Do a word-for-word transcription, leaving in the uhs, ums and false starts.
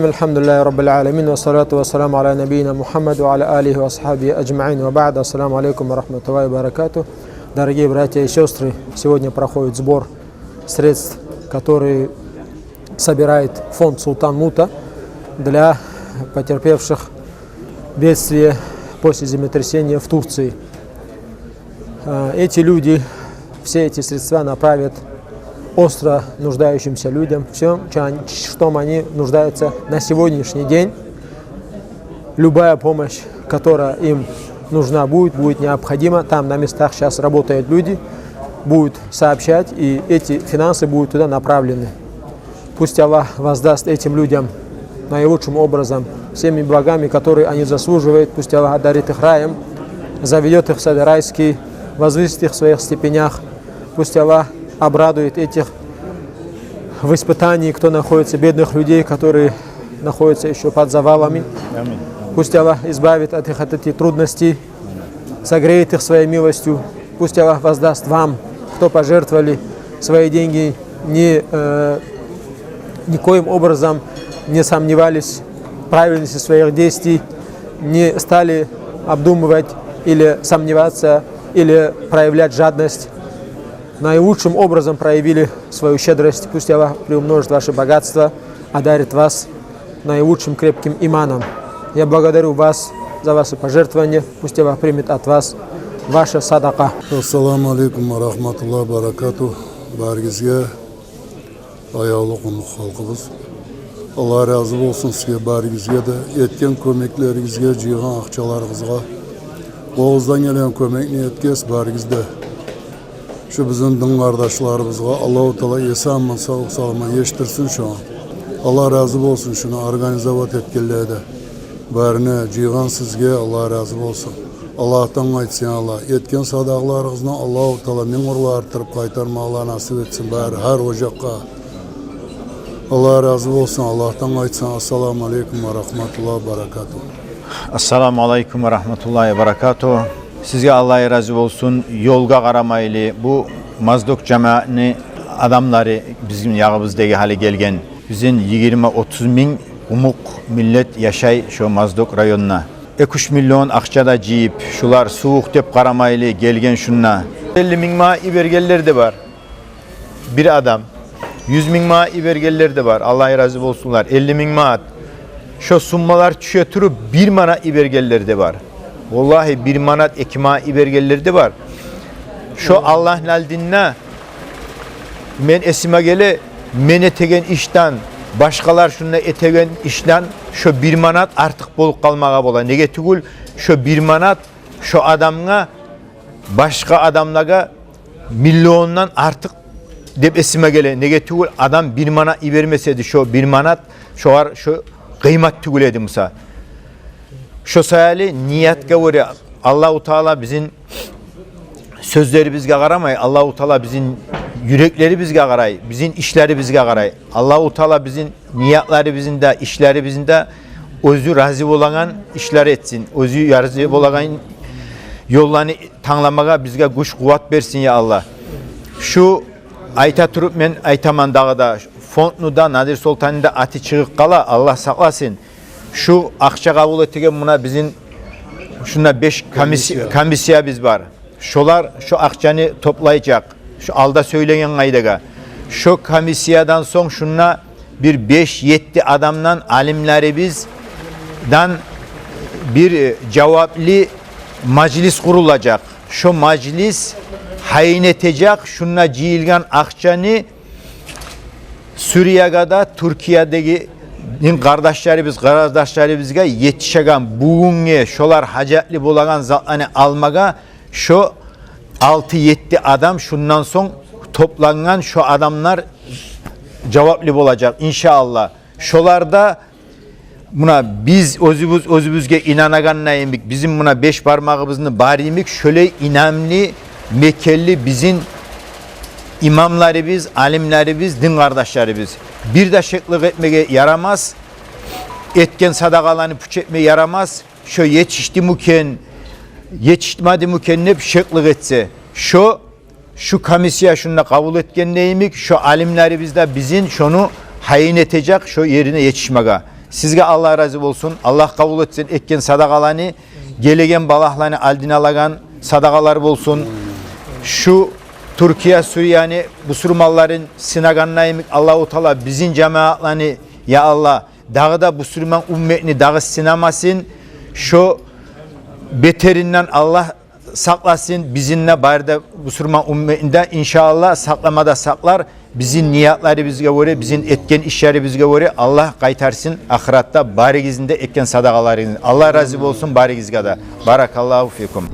الحمد لله رب العالمين، والصلاة والسلام على نبينا محمد وعلى آله وأصحابه أجمعين، وبعد. السلام عليكم ورحمة الله وبركاته. Дорогие братья и сестры, сегодня проходит сбор средств, который собирает фонд Султан Мута для потерпевших бедствие после землетрясения в Турции. Э, эти люди все эти средства направят остро нуждающимся людям, всем, ча-, что они нуждаются на сегодняшний день. Любая помощь, которая им нужна будет, будет необходима. Там на местах сейчас работают люди, будут сообщать, и эти финансы будут туда направлены. Пусть Аллах воздаст этим людям наилучшим образом, всеми благами, которые они заслуживают. Пусть Аллах одарит их раем, заведёт их в сады райские, возвысит их в своих степенях. Пусть Аллах обрадует этих в испытании, кто находится, бедных людей, которые находятся ещё под завалами. Аминь. Пусть Аллах избавит от их, от этих трудностей, согреет их своей милостью. Пусть Аллах воздаст вам, кто пожертвовали свои деньги, не, э, никоим образом не сомневались в правильности своих действий, не стали обдумывать или сомневаться, или проявлять жадность. Наилучшим образом проявили свою щедрость. Пусть Аллах приумножит ваше богатство, одарит вас наилучшим крепким иманом. Я благодарю вас за ваше пожертвование. Пусть Аллах примет от вас ваша садака. Ассаламу алейкум ва рахматуллахи ва баракатугь. Баригизге, аявлу къумукъ халкъыбыз, Аллагь рази болсун сизге, баригизге де, этген кёмеклеригизге, жыйгъан акъчаларыгъызгъа. Къолугъуздан гелген кёмекни этгенсиз баригиз де. Шу бизин дин къардашларыбызгъа Аллагьу Таала эсен-аман, савлукъ-саламат етишдирсин шону. Аллагь рази болсун шуну организовать этгенлеге де. Барына, жыйгъан сизге Аллагь рази болсун. Аллагьдан къайтсын, Аллагь. Этген садагъаларыгъызны Аллагьу Таала минг къуру артдырып къайтармагъа насип этсин бары, гьар ожакъгъа. Аллагь рази болсун, Аллагьдан къайтсын. Ассаламу алейкум ва рахматуллахи ва баракатугь. Ассаламу алейкум ва рахматуллахи ва баракатугь. Сизге Аллагь рази болсун. Ёлгъа къарамайлы, бу Моздок жамаатны адамлары бизин ягъыбыздагъы гьали гелген. Бизин йигирма-отуз минг къумукъ миллет яшай шо Моздок районда. Эки-уьч миллион акъча да жыйып, шулар сувукъ деп къарамайлы гелген шунда. Элли минг манат йибергенлер де бар. Бир адам. Юз минг манат йибергенлер де бар. Аллагь рази болсунлар. Элли минг манат. Шо суммалар тюше туруп, бир манат йибергенлер де бар. Валлагьи, бир манат, эки манат йибергенлер де бар. Шо Аллагьны алдында мен эсиме геле, мен этеген ишден, башгъалар шунда этеген ишден шо бир манат артыкъ болуп къалмагъа бола. Неге тюгюл, шо бир манат шо адамгъа, башгъа адамлагъа миллиондан артыкъ деп эсиме геле. Неге тюгюл, адам бир манат йибермес эди, шо бир манат шогъар шо къыймат тюгюл эди буса. Шо саялы ниятгъа гёре, Аллагьу Таала бизин сёзлерибизге къарамай, Аллагьу Таала бизин юреклерибизге къарай, бизин ишлерибизге къарай. Аллагьу Таала бизин ниятларыбызны да, ишлерибизни де оьзю рази болагъан ишлер этсин. Оьзю рази болагъан ёлланы тангламагъа бизге гюч-къуват берсин, я Аллагь. Шу айта туруп мен айтаман дагъы да, фондну да, Надир Солтанны да аты чыгъып къала, Аллагь сакъласын. Шу акъча къабул этеген муна бизин шунда беш комисси-, комиссия, комиссиябыз бар. Шолар шо акъчаны топлажакъ. Шо алда сёйлеген къайдагъа. Шо комиссиядан сонг шунда бир беш-етти адамдан, алимлерибизден бир, э, жаваплы мажлис къурулажакъ. Шо мажлис гьайын этежек шунда жыйылгъан акъчаны Суриягъа да, Туркиядагъы дин къардашларыбыз, къардашларыбызгъа етишеген, бугюнге шолар гьажатлы болагъан затланы алмагъа шо алты-етти адам, шундан сонг топлангъан шо адамлар жаваплы болажакъ, иншааллагь. Шолар да муна биз оьзюбюз оьзюбюзге инанагъан йимик, бизин муна беш бармагъыбызны бар йимик, шолай инамлы, мекенли бизин имамларыбыз, алимлерибиз, дин къардашларыбыз. Бир де шеклик этмеге ярамас, этген садагъаланы пуч этмеге ярамас. Шо етишдими экен, етишмедими экен деп шеклик этсе, шо шу комиссия шунда къабул этген йимик, шо алимлерибиз де бизин шону гьайын этежек, шо ерине етишмеге. Сизге Аллагь рази болсун. Аллагь къабул этсин этген садагъаланы, гелеген балагьланы алдын алагъан садагъалар болсун. Шу Туркия, Сурияны бусурманларын сынагъанда йимик, Аллагьу Таала бизин жамиятланы, я Аллагь, дагъы да бусурман умметни дагъы сынамасын. Шо бетеринден Аллагь сакъласын бизин де, бары да бусурман умметни де, иншааллагь, сакълама да сакълар. Бизин ниятларыбызгъа гёре, бизин этген ишлерибизге гёре Аллагь къайтарсын ахыратда барыгъызны да этген садагъаларыгъызны. Аллагь рази болсун барыгъызгъа да. Баракаллагьу фикум.